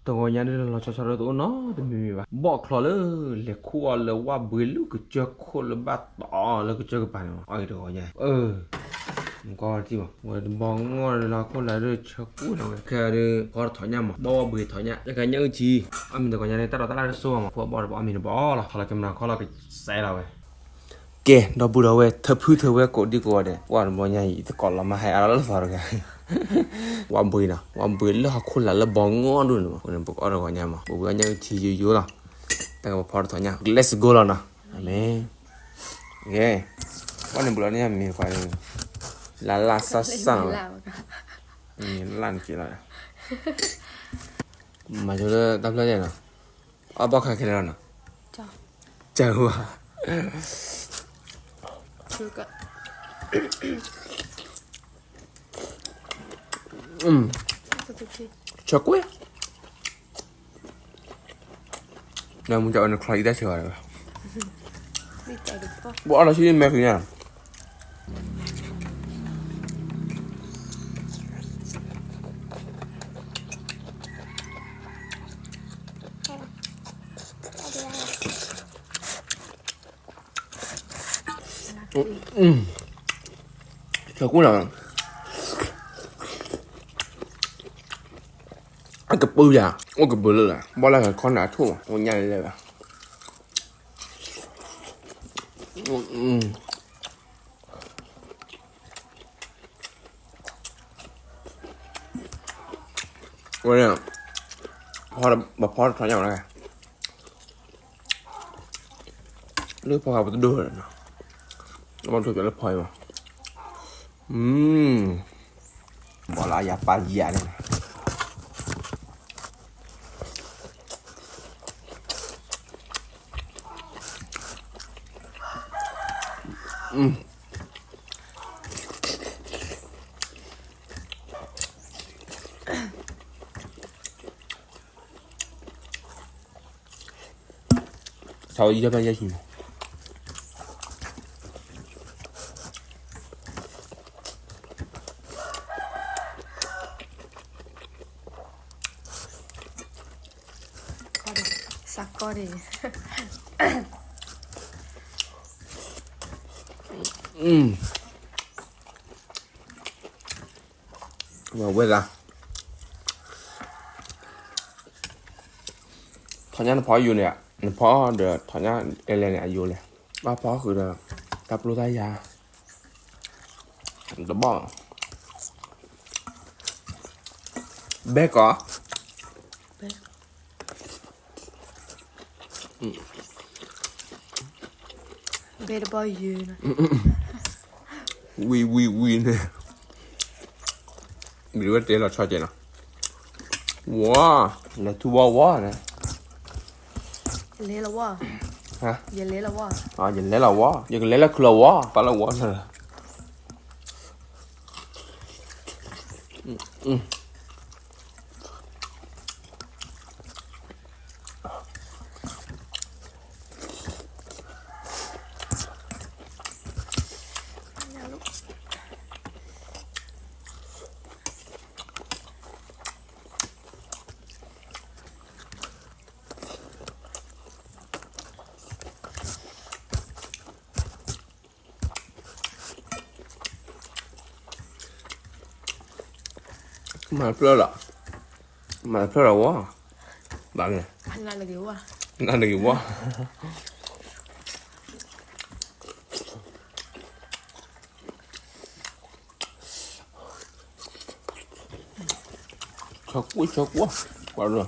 တဂီၤညါဒ်လီၤဆီဆီဒီးတအိၣ်နီတမံၤမံၤဘၣ်. ဘီၣ်ချီလၢလဲၤခူၣ်အီၣ်လၢဝၣ်ဘှ့လၢကစၢၢ်ခိၣ်လၢဘၣ်တီလၢကစၢၢ်ကပၤန့ၣ် အီၣ်အံၤတဂီၤညါ, အၢ, မ့ၢ်ကွၢ်ဝဲတံၢ်မး ဝဲတဘီငီၢ်လၢဟီၣ်ခိၣ်လာ်ဒီးဆၢကိၣ်န့ၣ်ဝဲ ခဲဒုးဖီတထီၣ်ညၣ်မး ဘီၣ်ဝၣ်ဘှ့ထီၣ်ညၣ် လၢကညၣ်အုၣ်ထံ အမံၤတဂီၤညါန့ၣ် တၢ်ဒီးတၢ်လၢ်တစိၢ်မး ဖိအဘီၣ်တဘီအမံၤတဘီလီၤ ထီၣ်လီၤကမၤခီလီၤကစဲလီၤဝဲ ကဲ ဒီပုၢ်ဒီဝဲၢ် ထၢဖုထၢဝဲကိးဒံကိးဂၤဒဲး ပှၤတဘီညါအံၤ ယသကိးလီၤမၢ်ဟဲအါလီၤလၢသီတဂၤ ဝၣ်ဘှ့နီၤ ဝၣ်ဘှ့လၢဟီၣ်ခိၣ်လာ်လၢဘီငီၢ်ဒိၣ်န့ၣ်မး ပကအီၣ်တဂီၤညါမး ပဝံၤအီၣ်ညၣ်အုၣ်ထံယိယိလီၤ တၢ်ကပဖီတထီၣ်ညၣ် let's go လီၤနီၤ အမ့ၢ် ကဲ ပှၤန့ၣ်ဘူးလီၤန့ၣ်မ့ၢ်ကွၢ် လၢ်လၢ်ဆၣ်ဆၣ်နီၤ မ့ၢ်လၢ်န့ၣ်က့ၤလီၤ မၤဆိလၢတၢ်ဖျၢၣ်ယဲၢ်နီၤ အဘီၣ်ခါခဲလၢာ်နီၤ ကၢဝါ ဆၢကွံာ် နမူကအိၣ်နချီအံၤတၢ်ဆၢဘၣ် ဘၣ်အီၣ်လီၤဆံမဲာ်ဖံးညါ ဆၢကူၣ်နီၤ အကပၢယၤ အိၣ်ကပၢလၢ်လၢ် ဘီၣ်လၢ်ခီနၤအထူၣ် အိၣ်ညါလၢလၢ်ဘၣ် ဝဲန့ၣ် ဖီ ပဖီတထီၣ်ညၣ်မး လၢဖီဃာ်ပတဒိၣ်လီၤနီၤ ဘၣ်ထိၣ်ကၠီလၢဖီအံၤမး ဘီၣ်လၢအယၤပာ်ယၤန့ၣ် သးဝဲယဲၢ်ဘၣ်ယဲၢ်ဆံ စးကီးဒံး ဝဲဒၣ် ထီၣ်ညၣ်နဖီယိာ်န့ၣ် နဖီဒီးထီၣ်ညၣ်အဲလဲၣ်န့ၣ် အယိာ်လဲၣ် ဘၣ်ဖီဃုာ်ဒီး တၢ်ပျိတၢ်ယၤ တဘီၣ် ဘဲကီး ဘဲတဘီၣ်ယိာ် ဝံၤဝံၤဝံၤန့ၣ် ဘံၤဝဲတဲလီၤဆီကဲးနီၤ ဝါ လဲၤထူဝါဝါန့ၣ် ယလဲၤလီၤဝါ ယလဲၤလီၤဝါ ယကလဲၤလီၤခုလီၤဝါ ပာ်လီၤဝါန့ၣ် မၤတဖျၢၣ်လီၤ, မၤတဖျၢၣ်လီၤဝဲ, ဘၣ်မလဲၣ်, နတဂ့ၤဝဲ, ဆီကွံာ် ဆီကွံာ်, ကွၢ်လီၤ.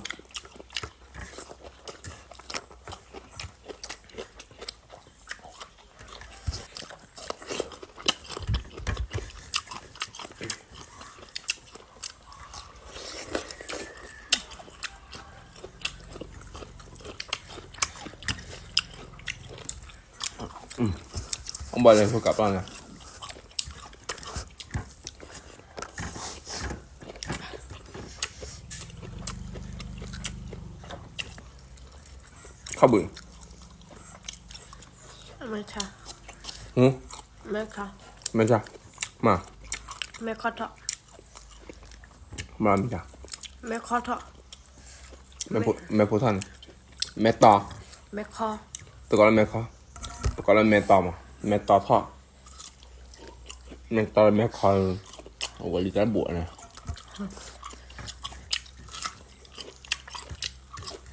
ဘၣ်လဲၤဖိကးပျၢ်န့ၣ်, ခီဘုး, မဲဆါ, မဲဆါ, မၤ, မဲခီထီၣ်, မၤမ့ၢ်ဆါ, မဲခီထီၣ်, မဲဖိထီၣ်န့ၣ်, မဲတီ, မဲခီ, တကိးလၢမဲခီ, တကိးလၢမဲတီမး, မဲတီထီၣ်, မဲတီမဲခီ, အဝဲလံတၢ်ဘိးန့ၣ်,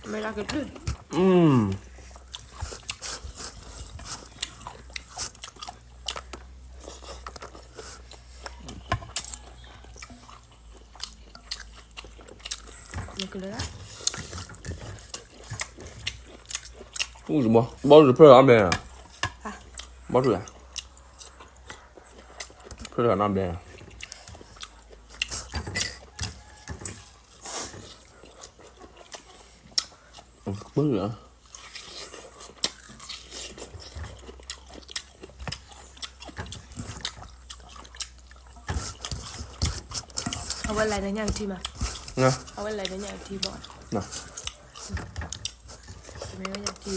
မဲတီကဒု, ဘီတဖျၢၣ်အဘဲ, ဘီတဖျၢၣ်အဘဲ, အဝဲလဲၤဒီးညၣ်ကထံမး, အဝဲလဲၤဒီးညၣ်ကထံဘီ, မ့ၢ်ညၣ်ကထံ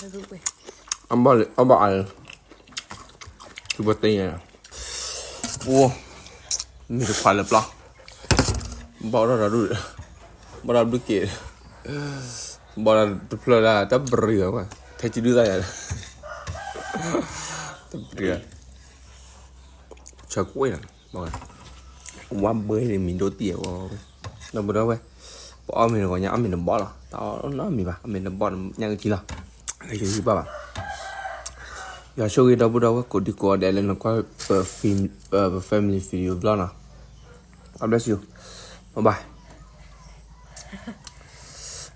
ယိဖိ ဘၣ်, အဘၣ်အါ, ထူပတ့, အိၣ်, မ့ၢ်တခွါလၢပျီ, ဘၣ်ဒီးဒု, ဘၣ်ဒီးဒုက့ၤ, ဘၣ်ဒီးတဖျၢၣ်ဒၣ် တဘြံၤဝဲ, ထဲစုဒုသၣ်ယၤ, တဘြံၤ, ဆၢကွံာ်နၤ, ဝါဘၢန့ၣ်မံၤဒိၣ်တံၢ်ဝဲ, ဒီပုၢ်ဒီဝဲၢ်, ပအီၣ်မ့ၤတဂီၤညါ အီၣ်မ့ၤတဘီလီၤ, တအီၣ်နီတမံၤဘၣ်, အီၣ်မ့ၤတဘီညၣ်ကထံလီၤ, လၢယဟံၣ်ဘၣ်ဘၣ်, ယွၤဆိၣ်ဂ့ၤဒီပုၢ်ဒီဝဲၢ်ကိးဒံကိးဂၤဒဲးလၢနကွၢ် ပ family video ဘျီနီၤ, God bless you, bye bye,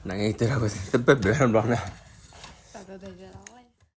နတဲတၢ်ဝဲ တပၢၢ်ဘၢဘျီန့ၣ်